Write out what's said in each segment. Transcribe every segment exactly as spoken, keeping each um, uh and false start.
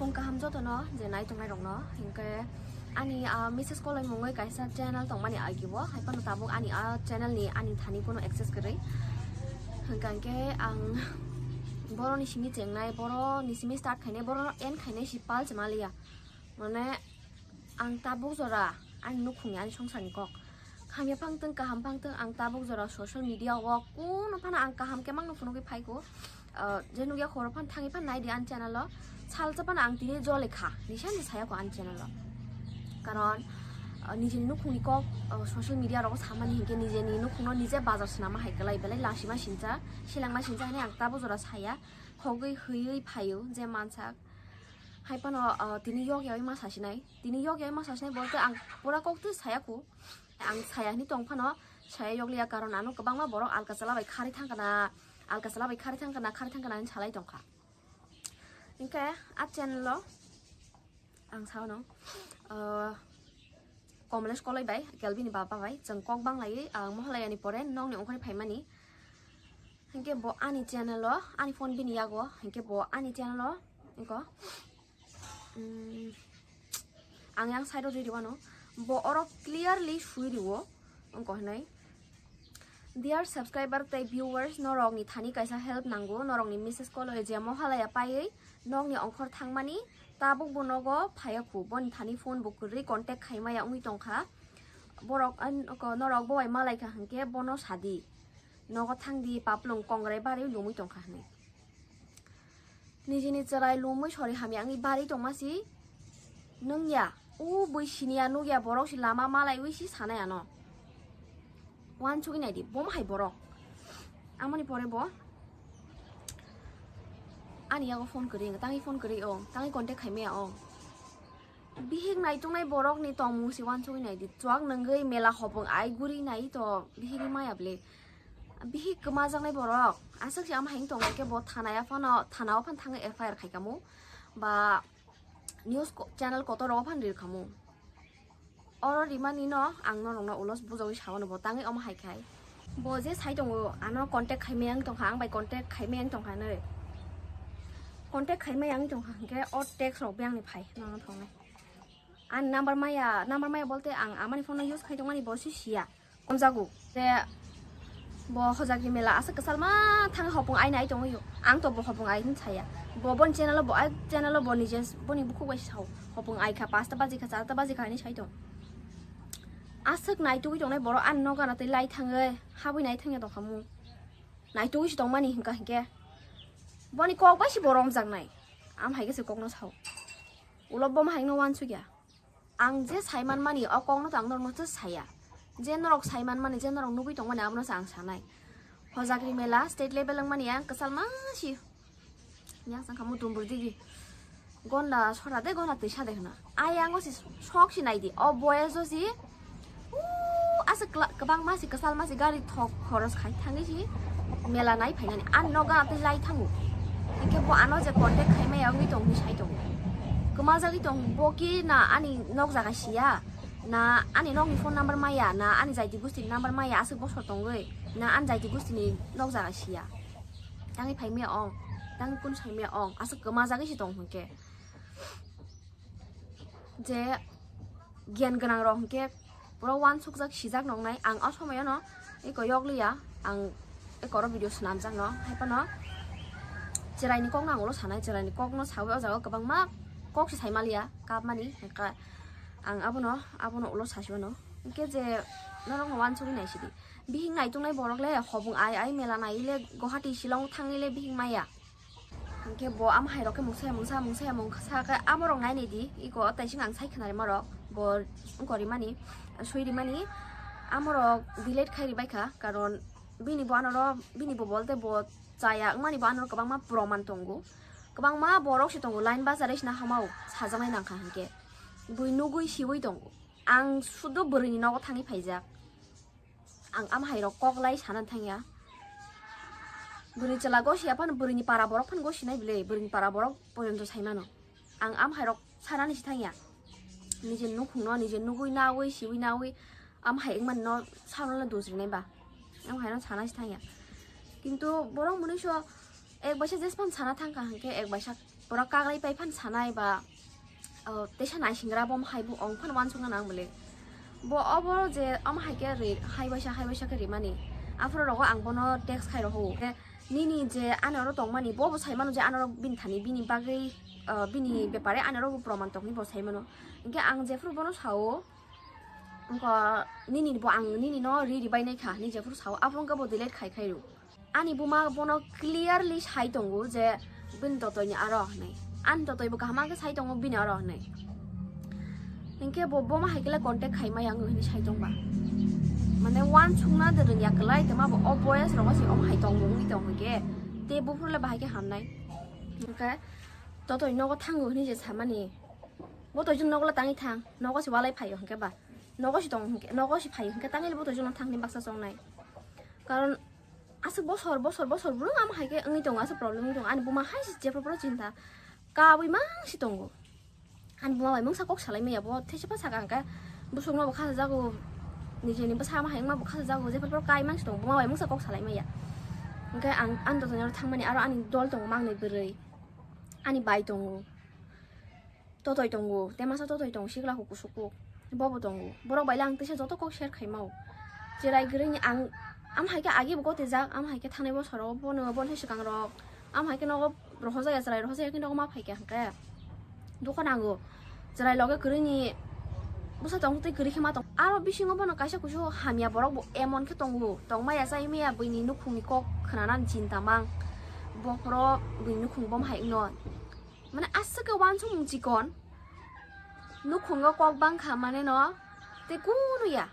Phung kaham jotono je nai tongnai rokno, hinkhe ani, ah, Missus Koloi mungwi kaisa channel tongmani agi bo, hai phano tabuk ani a channel ni ani thani kuno access kwrwi. Hinkhe ang boroni simi chengnai, boroni simi start khainai, boro end khainai si pal se maliya. Mane ang tabuk jora ani nukhungni ani songsarni kok. Hamya phangtwng, kaham phangtwng, ang tabuk jora social media o kuno phano ang kaham khe mangno phunugwi phaiko. Ah, je nukya khoro phan thangwi phan naidi ani channel o. Salsa phano ang tini jole kha, nisa nisa saya ko ani channel o. Karon, ah, nijeni nukhungni kok, ah, social media rogo samani hinkhe nijeni nukhungno nije bazar swnama hai kwlai belai lasima sincha, selengma sincha hinwi ang tabuk jora saya. Khogwi hwiwi phaio je mansak. Hai phano, ah, tini yok yawi ma sasinai. Tini yok yawi ma sasinai bolte ang pura kok twi saya khu. Ang saya hinwi tong phano saya yok liya, karon ano kwbangma borok alka chala bai khari thang kana, alka chala bai khari thang kana, khari thang kana hinwi salai tong kha. Hinkhe a channel o ang sao no, ah, Komlesh Koloi bai, Kelvin ni baba bai, chwng kok bang laiwi, ah, Mohalaya ni pore nokni ongkhorwi phaimani. Hinkhe bo ani channel o, ani phone bini yago, hinkhe bo ani channel o, ingko, mm, ang yang side o riri wano, bo oro clearly sui riwo, ingko hinwi. Dear subscriber tei viewers, norokni thani kaisa help nango, norokni Missus Koloi je Mohalaya paiwi nokni ongkhor thangmani, tabuk bo nogo phaiya khu, boni thani phone bo kwrwi contact khaimaya wngwi tongkha. Borok, an-, ko-, norok bo bai malai kha hinkhe bono sadi. Nogo thangdi, paplung kongrai bari lumwi tongkha hinwi. Nijini chwrai lumwi sori hamya wngwi bari tongma si nungya. U bui siniya nukya borok si lama malaiwi si sanai ano. Wansugwi naidi, bom hai borok. Amoni pore bo ani yago phone kwrwi, tangwi phone kwrwi o, tangwi contact khaimaya o. Bihik naituknai borokni tongmung se wansugwi naidi. Chuak nungwi mela hopung ai guri nai to bihik maya ble. Bihik kwmajaknai borok. Aswk se ama hai wng tongkha khe bo thana ya phano, thana o phano thangwi F I R khai kamo. Ba news ko-, channel kotor rogo phano rir kamo. Oro rimani no ang norokno ulos bujawi sawano bo tangwi omo hai khai. Bo je sai tongo ano contact khaimaya wng tongkha, ang bai contact khaimaya wng tongkha nai. Contact khaimaya wng tongkha hinkhe o text rok biyang ni phai nono thongnai. Ani number maya, number maya bolte ang amani phone no use khai tongmani bo si siya. Komjago. Te bo hojagni mela aswk kwchal ma thang hopung ai nai tongwi. Ang to bo hopung ai hin saya. Bo bon channel o bo ai channel o bo nije boni bukhuk bai sao. Hopung ai kha pasta baji kha charta baji kha hinwi sai tong. Aswk naitugwi tongnai borok ani nokara tei lai thangwi habwi nai thangya tongkha mu. Naitugwi si tongmani hinka hinke. Boni kok bai si bo romjaknai. Am hai khe se kokno sao. Ulo bom hai no wansukya. Ang je sai manmani o kokno to ang norokno to saya. Je norok sai manmani, je norok nugwi tongmani abono se ang sanai. Hojagri mela state level wngmani ang kwchal ma si. Yang sang khamu dumbur digi. Gonda sora de, gonda twi sa de hwna. Ai ang o si sok si nai di. O boyes o si. Uu, aswk kwbang ma si kwchal ma si gari thok khoros khai thangwi si mela nai phainani. An nogo atwi lai thango. Hinkhe bo ano je contact khai maya wngwi tong hinwi sai tongo. Kwmajagwi tong bo ki na ani nok jaga siya. Na ani nokni phone number maya, na ani jaiti gusti ni number maya, aswk bosor tongwi, na ani jaiti gusti ni nok jaga siya. Tangwi phai maya ong, tangwi kun sai maya ong, aswk kwmajagwi si tong hinkhe. Je gyan gwnang rok hinkhe pura wansukjak sijak noknai. Ang o somoyano eko yok liya, ang eko oro video swnamjak no, hai phano chwraini kokno ang ulo sanai, chwraini kokno sawi o jaga o kwbangma kok se sai maliya kapmani, hinkhe ang abono, abono ulo sasi mano. Hinkhe je norokno wansugwi naisidi. Bihik naituknai borok le hopung ai ai mela nai le Guwahati Shillong thangwi le bihik maya. Hinkhe bo am hai rok khe mungsa mungsa mungsa mungsa khe amorok nainai di. Iko taising ang sai khwnarima rok bo wngkor rimani, sui rimani. Amorok delete khai ribai kha, karon bini bo anoro, bini bo bolte bo chaya wngmani bo anoro kwbangma proman tongo. Kwbangma borok se tongo line bachari sina hamao sajaknai nangkha hinkhe. Bui nugwi siwi tongo. Ang sudo bwrwini nogo thangwi phaijak. Ang am hai rok kok lai sana thangya. Bwrwini chwla gosi aphano bwrwini para borok phano gosi nai bile, bwrwini para borok pojonto sai mano. Ang am hai rok sanani si thangya. Nije nukhungno, nije nugwi nawi, siwi nawi, am hai wngmani no sanole dusrinai ba. Am hai rok sana si thangya. Kintu borok mwnwi so ek baisa jespan sana thangkha hinkhe ek baisa Pura kagrai pai phan sanai ba, o, teisa naisingra bo hai bo ong phan wansukna nang bole. Bo obo je omo hai khe ri, hai baisa, hai baisa khe rimani. Aphuru rogo ang bono text khai roho. Nini je ani oro tongmani, bo bo sai mano je ani oro bini thani, bini bagwi, o, bini bepare ani oro bo proman tongni bo sai mano. Hinkhe ang jephuru bono sao, wngkha nini bo ang nini no ri ri bai nai kha, ni jephuru sao, aphuru wngkha bo delete khai khai rw. Ani buma bono clearly sai tongo je bini totoini aro hinwi. Ani totoi bo kaham khe sai tongo bini aro hinwi. Hinkhe bo boma hai khe contact khai maya wngwi hinwi sai tongba. Mane wansukna de rwngya kwlai, tei ma bo o boyes rogo se omo hai tongmung wngwi tong hinkhe. Tei buphuru le bahai khe hamnai. Hinkhe totoi nogo thango hinwi je samani. Bo toijwng nogo le tangwi thang, nogo se walai phaio hinkhe ba. Nogo se tong hinkhe, nogo se phaio hinkhe tangwi le bo toijwng no thangni baksa chongnai. Karon aswk bosor, bosor, bosor bwrwng amo hai khe wngwi tongo, aswk problem wngwi tongo. Ani buma hai se jephru phru chinta kabwi mang se tongo. Ani buma bai mungsa kok salai maya bo, thesipha saka hwnkhe bwswkno bo khasajago, nijeni bwsa amo hai wngma bo khasajago, jephru phru kai mang se tongo, buma bai mungsa kok salai maya. Hinkhe ang ani dotoni aro thangmani aro ani dol tongo mangnwi bwrwi, ani bai tongo. Totoi tongo, tei masa totoi tongo, sikla kuk kusuk kuk, bobo tongo. Borok bai le ang teisa joto kok share khai mao. Cherai kwrwini ang, am hai khe agi bo kotijak, am hai khe thanai bosoro bono, bono swkang rok, am hai khe nogo rohorjak ya, cherai rohorjak ya, khe nogo ma phai khe hwnkhe dukho nango. Cherai loge kwrwini bwsa tong tei kwrwi khe ma tong. Aro bisingo bono kaisa kusu hamya borok bo emon khe tongo, tong maya chai maya, buini nukhungni kok khwnanani chinta mang. Bokhoro buini nukhung bom hai wngno. Mane aswk khe wansukmung chikon, nukhungo kok bangkha mane no tei kunu ya.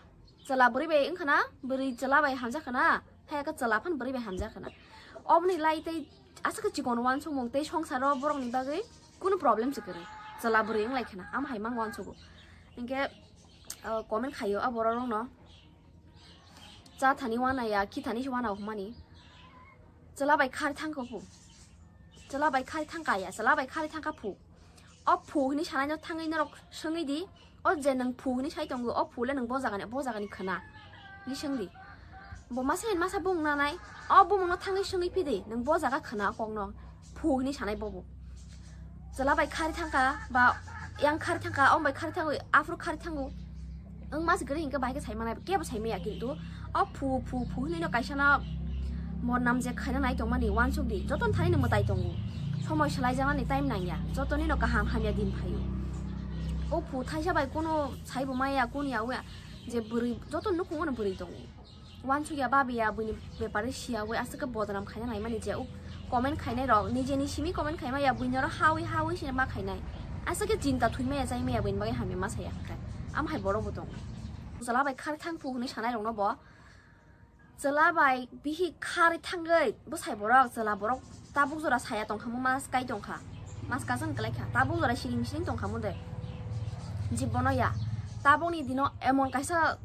Chwla bwrwi bai wngkha na, bwrwi chwla bai hamjak khana, haya khe chwla phano bwrwi bai hamjak khana. Oboni lai tei aswk khe chikon wansukmung tei songsaro borokni bagwi kunu problem se kwrwi. Chwla bwrwi wnglai khana, amo hai mang wansugo. Hinkhe, uh, comment khaio a borok rokno. Cha thani wana ya, khi thani se wana hwnmani. Chwla bai khari thangkha phu. Chwla bai khari thangkha ya, chwla bai khari thangkha phu. O phu hwnwi sanai no thangwi norok swngwi di. O je nwng phu hwnwi sai tongo, o phu le nwng bo jagani, bo jagani khwna. Ni swng di. Bo masa hin masa bung nanai. O bumung no thangwi swngwi phi di. Nwng bo jaga khwna o kok no. Phu hwnwi sanai bobo. Chwla bai khari thangkha, ba yang khari thangkha, om bai khari thangwi, aphuru khari thango. Wng mas gari hinkhe bahai khe sai manai, kebo sai maya kintu. O phu, phu, phu hinwi no kaisa no mo namjek khaina nai tongmani wansuk di. Joto ni thani ni mwtai tongo. Somoi swlai jaknani time nangya. Joto ni no kaham hamya din phaio. O phu thaisa bai kunu sai bo maya, kunu ya, je bwrwi, joto nukhungo no bwrwi tongo. Wansukya babiya buini bepare siya wi aswk khe bodnam khaina naimani je uk comment khainai rok nijeni simi comment khaima ya buini oro hawi hawi se ma khainai aswk khe chinta thuima ya chaima ya buini bagwi hamya ma saya khe am hai borok bo tongo chwla bai khari thang phu hwnwi sanai rokno bo chwla bai bihi khari thangwi bwsai borok chwla borok tabuk jora saya tongkha mo mas kai tongkha mas kasang kwlai kha tabuk jora siling siling tongkha mo de jibono ya tabukni dino emon kaisa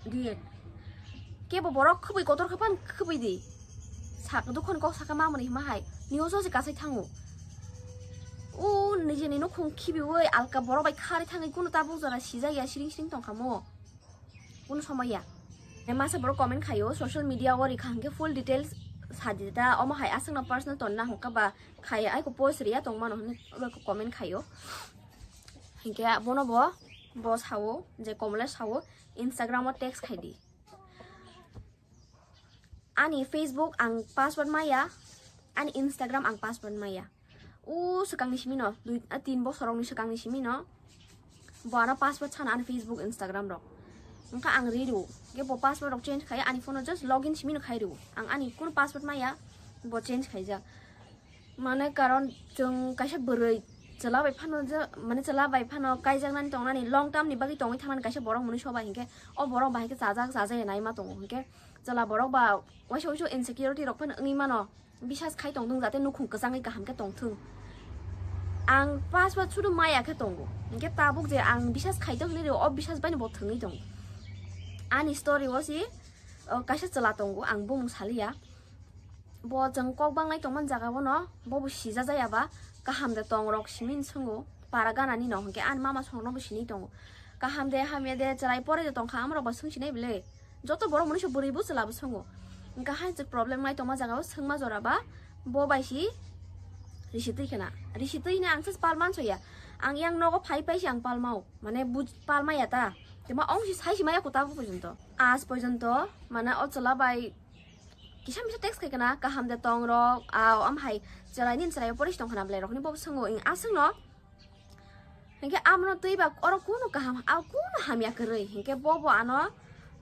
Diyen. Kebo borok khwbwi kotor khe phan khwbwi di. Sak dukhon kok saka mamani hima hai. Niyo so se kasai thango. O nijeni nukhung khibiwi alka borok bai khari thangwi kunu tabuk jora sijak ya siring siring tongkha mo. Kunu somoi ya. Masa borok comment khaio social media o rikha hwnkhe full details sadi ta omo hai aswkno personal tonna hwnkha ba khai aiko post riya tongmano hwnwi comment khaio. Hinkhe bono bo bo sao je Komole sao Instagram o text khai di. Ani Facebook ang password maya, ani Instagram ang password maya. O swkangni simi no dui a tin bosor rokni swkangni simi no bo ano password sana ani Facebook Instagram rok. Wngkha ang ri rw, ge bo password rok change khai ani phone o just login simi no khai rw. Ang ani kunu password maya bo change khaijak. Mane karon chwng kaisa bwrwi chwla bai phano je mane chwla bai phano kaijaknani tongnani long term ni bagwi tongwi thangnani kaisa borok mwnwi sobai hinkhe o borok bahai khe chajak chajaya naima tongo hinkhe chwla borok ba waisa waisa insecurity rok phano wngwi mano bisas khai tongthung jate nukhung kwchangwi kaham khe tongthung ang password sudu maya khe tongo hinkhe tabuk je ang bisas khaito hinwi rw o bisas baino bo thwngwi tongo ani story o si kaisa chwla tongo ang bumung saliya. Bo chwng kok banglai tongmani jaga bono bobo sija jaya ba kaham de tong rok simi swngo para gana ni no hinkhe ani mama song no bo sini tongo kaham de hamya de chwrai pore de tongkha amrok ba swng sinai bwle joto borok mwnwi se bwrwi bo chwla bo swngo hinkhe hai chwk problem nai tongma jaga o swngma jora ba bo bai si Risi twi khena. Risi twi hwnwi ang sas palman soya. Ang yang nogo phai phai se ang palmao. Mane buj palmaya ta. Tema ong si sai si maya kuta bu pojonto. As pojonto mane o chwla bai kisa misa text khai khena kaham de tong rok. Ao am hai chwlai nin chwlai poris tong khena belai rokni bo swngo ing aswk no. Hingke amno twi ba oro kunu kaham, a kunu hamya kwrwi. Hingke bo bo ano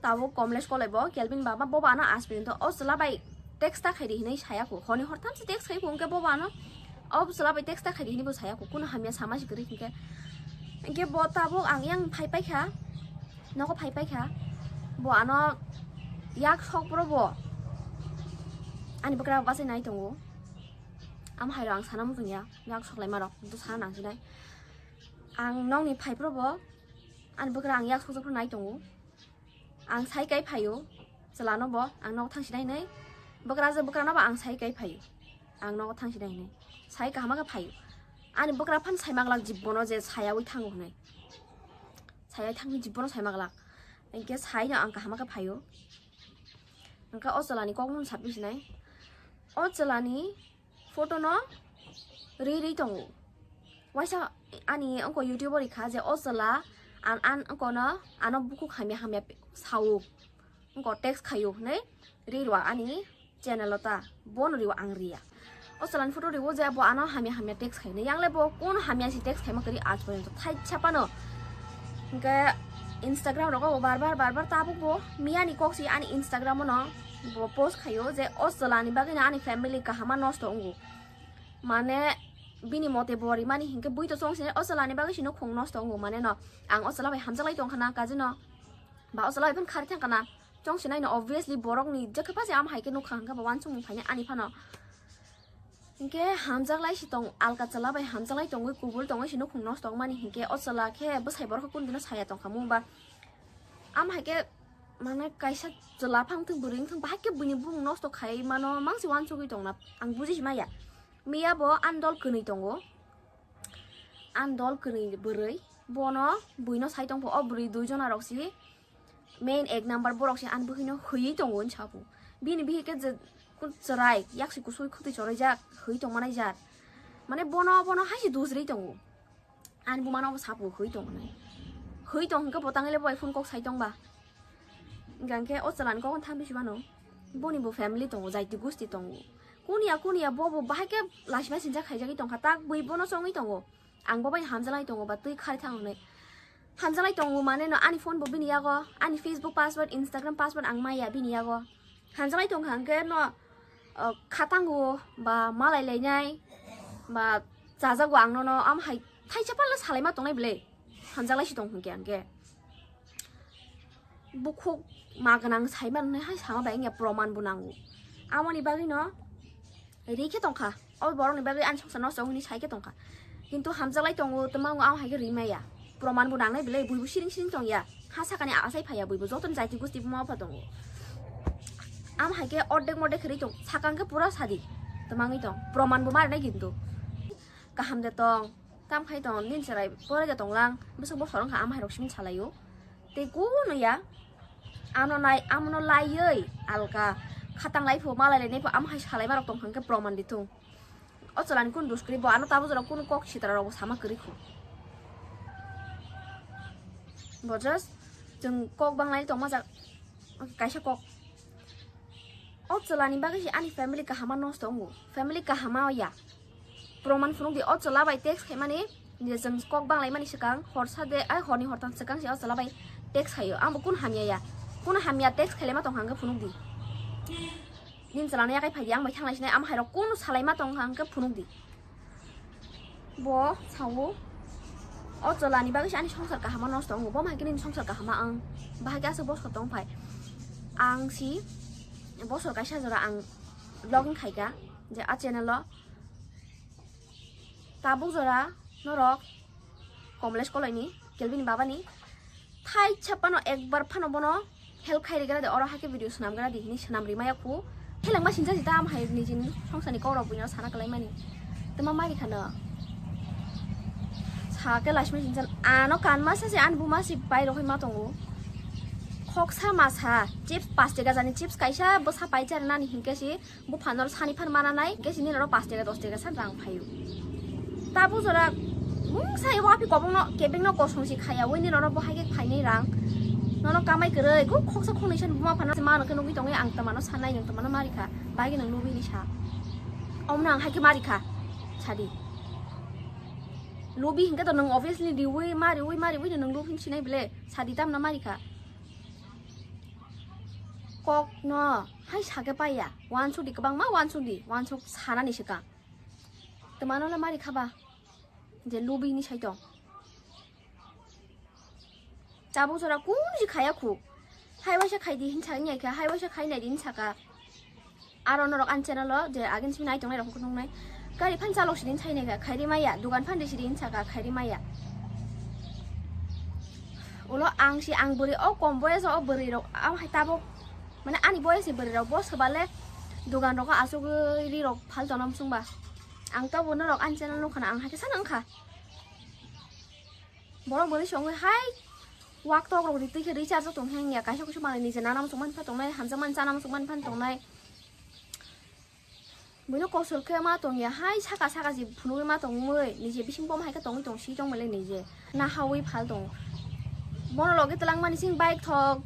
tabuk Komlesh kolai bo, Kelvin baba bo bo ano aspin to o chwla bai text ta khaidi hinwi saya kho. Honi hortam se text khai kho, hingke bo bo ano o chwla bai text ta khaidi hinwi bo saya kho. Kunu hamya sama si kwrwi hingke. Hingke bo tabuk ang yang phai pai kha, nogo phai pai kha. Bo ano yak sok bro bo ani bwkra bachai nai tongo. Am hairo ang sana muchung ya, yak sok lai marok, to sana nang sinai. Ang nokni phai pro bo, ani bwkra ang yak sokjak phano nai tongo. Ang sai kai phaio, chwla no bo ang nogo thang sinai hinwi. Bwkra je bwkra no bo ang sai kai phaio. Ang nogo thang sinai hinwi. Sai kaham khe phaio. Ani bwkra phan sai maglak jibbono je sayaui thango hinwi. Sayaui thangni jibbono sai maglak. Hingke sai no ang kaham khe phaio. Hingke o chwla ni kok mun sapi sinai. O chwla ni photo no ri ri tongo. Waisa ani ongko YouTube o rikha je o chwla an, an ongko no ano bukhuk hamya hamya pe-, sao. Ongko text khaio hinwi ri rwa ani channel o ta. Bono riwa ang riya. O chwla ni photo riwo je bo ano hamya hamya text khainai. Yang le bo kono hamya si text khaima kwrwi aaj porjonto thaisa phano. Hingke Instagram rogo bo bar bar, bar bar tabuk bo miya ni kok si ani Instagram o no bo post khaio je o chwla ni bagwi no ani family kaham ma nosto wngo. Mane bini mote bo rimani hingke bui to chong sinai o chwla ni bagwi si nukhung nosto wngo mane no. Ang o chwla bai hamjak lai tong khana kaje no. Ba o chwla bai phano khari thang khana. Chong sinai no obviously borok ni jekhe pha se am hai khe nukha hingke bo wansukmung phainai ani phano. Hingke hamjak lai si tong alka chwla bai hamjak lai tongwi kubul tongwi si nukhung nosto wngmani hingke o chwla khe bwsai borok khe kunu dino saya tong kha mung ba. Am hai khe mane kaisa chwla phang thung bwrwi wng thung bahai khe buini bumung nosto khai mano mang si wansugwi tong na ang buji si maya. Miya bo ani dol kwnwi tongo. Ani dol kwnwi bwrwi bono buino sai tong pho o bwrwi dui jona rok si. Main ek number borok se ani bwkhwino hwiwi tongo hinwi sabu. Bini bihik khe je kun chwrai yaksi kusui khutwi chwraijak hwi tongma naijak. Mane bono, bono hai se dusri tongo. Ani bumano bo sabu hwi tongo nai. Hwi tong hwnkhe bo tangwi le bo bai phone kok sai tong ba. Hwnkha hwnkhe o chwlani kok thambi se mano. Boni bo family tongo, jaiti gusti tongo. Kuniya, kuniya bo bo bahai khe lasima sinjak khaijagwi tongkha, tak bui bono chongwi tongo. Ang bo bai hamjalai tongo ba twi khari thang hwnwi. Hamjalai tongo mane no ani phone bo bini yago, ani Facebook password, Instagram password ang maya bini yago. Hamjalai tongkha hwnkhe no, uh, khatango ba malai lainai ba chajago ang nono am hai thaisa palla salaima tongnai bwle. Hamjalai si tong hwnkhe hwnkhe. Bukhuk ma gwnang saima nwngnai hai sama bai wngya proman bo nango. Amoni bagwi no ri khe tongkha. O borokni bagwi ani songsar nosto hwnwi sai khe tongkha. Kintu hamjaklai tongo, twma wngo, ang hai khe ri maya. Proman bo nangnai belai, buibo siring siring tongya. Ha sakani achai phaiya buibo, jotoni jaiti gusti buma bupha tongo. Am hai khe ordek mordek khe ri tong, sakang khe pura sadi. Twmangwi tong, proman bo marinai kintu. Kaham de tong, kam khai tong, nini chwrai porai de tonglang, bwswk bosor wngkha, am hai rok simi salaio. Tei kunu ya, ano nai, amono laioi, alka, khatang lai pho, malai lai nai pho, am hai salai ma rok tong kha hwnkhe proman di thung. O chwla ni kunu dos kwrwi bo, ano tabuk jora kunu kok sitra rok bo sama kwrwi kho. Bo just chwng kok bang lai tong ma jak, kaisa kok. O chwla ni bagwi se ani family kaham ma nosto wngo, family kaham ma ya. Proman phunuk di o chwla bai text khaimani, je chwng kok bang lai mani swkang, horsa de, ai horni hortham swkang se o chwla bai text khaio. Ang bo kun hamya ya, kun hamya text khailai ma tong kha hwnkhe phunuk di. Nini chwla no yakai phai di, ang bai thang lai sinai, am hai rok kun salai ma tong kha hwnkhe phunuk di. Bo sao, o chwla ni bagwi se ani songsar kaham ma nosto wngo, bo ma hai khe nini songsar kaham ma ang, bahai khe aswk bosor tong phai. Ang si bosor kaisa jora ang vlogging khai kha, je a channel o tabuk jora norok Komlesh Koloi ni, Kelvin ni baba ni, thaisa phano ekbar phano bono help khai ri gra de, oro hai khe video swnam gra di hinwi swnam ri maya khu. Heleng ma sinja jita am hai nijini songsar ni kok rok buino sana kwlai mani. Tama mari khano. Sa khe lasima sinja ano kan ma sa se ani buma si pai rok ma tongo. Khoksa masa chips pas taka jani chips kaisa bwsa pai char nani hinkhe si buphano sani phan mana nai hinkhe si nini oro pas taka dos taka san rang phaio. Tabuk jora mung sai bo api kobong no kebeng no kosong si khaya wi nini oro bo hai khe phainai rang. Nono kamai kwrwi gu khoksa khongnwi san buma phano mano khe nugwi tongwi ang tamano sanai nung tamano marikha bai nung lubini sa. Omno ang hai khe marikha sadi. Lubi hinkhe to nung obviously riwi mariwi mariwi nung lubi sinai bile sadi tamna marikha. Kok no hai sake paiya, wansuk di kwbangma wansuk di, wansuk sanani swkang. Twmano le mari khaba je lubi ni sai tong. Tabuk jora kun ji khaya khu. Hai waisa khai di hin sakni kha, hai waisa khai nai di hin saka. Aro norok ani channel o je agin simi nai tongnai rok nuknai. Gari phan chalok sidin sai nai kha khairi maya, dugan phan di sidin saka khairi maya. Ulo ang si ang bwrwi o kom boyas o bwrwi rok am hai tabuk mane ani boyas ni bwrwi rok bo swbale dugan rok asugwi ri rok phal tonam sungba. Ang to bo norok ani channel nukha na ang hai khe sana wngkha. Borok bwrwi songwi hai wak tok rok ri twi khe recharge tong heng ya kaisa kusu manwi nije nana muchung man pha tongnai hamjakmani chana muchung man phan tongnai. Buino kosol khe ma tongya hai saka saka je phunugwi ma tongmwi nije bising bom hai khe tongwi tong si tongmale nije na hawi phal tong. Bono loge twlangmani sing bike thok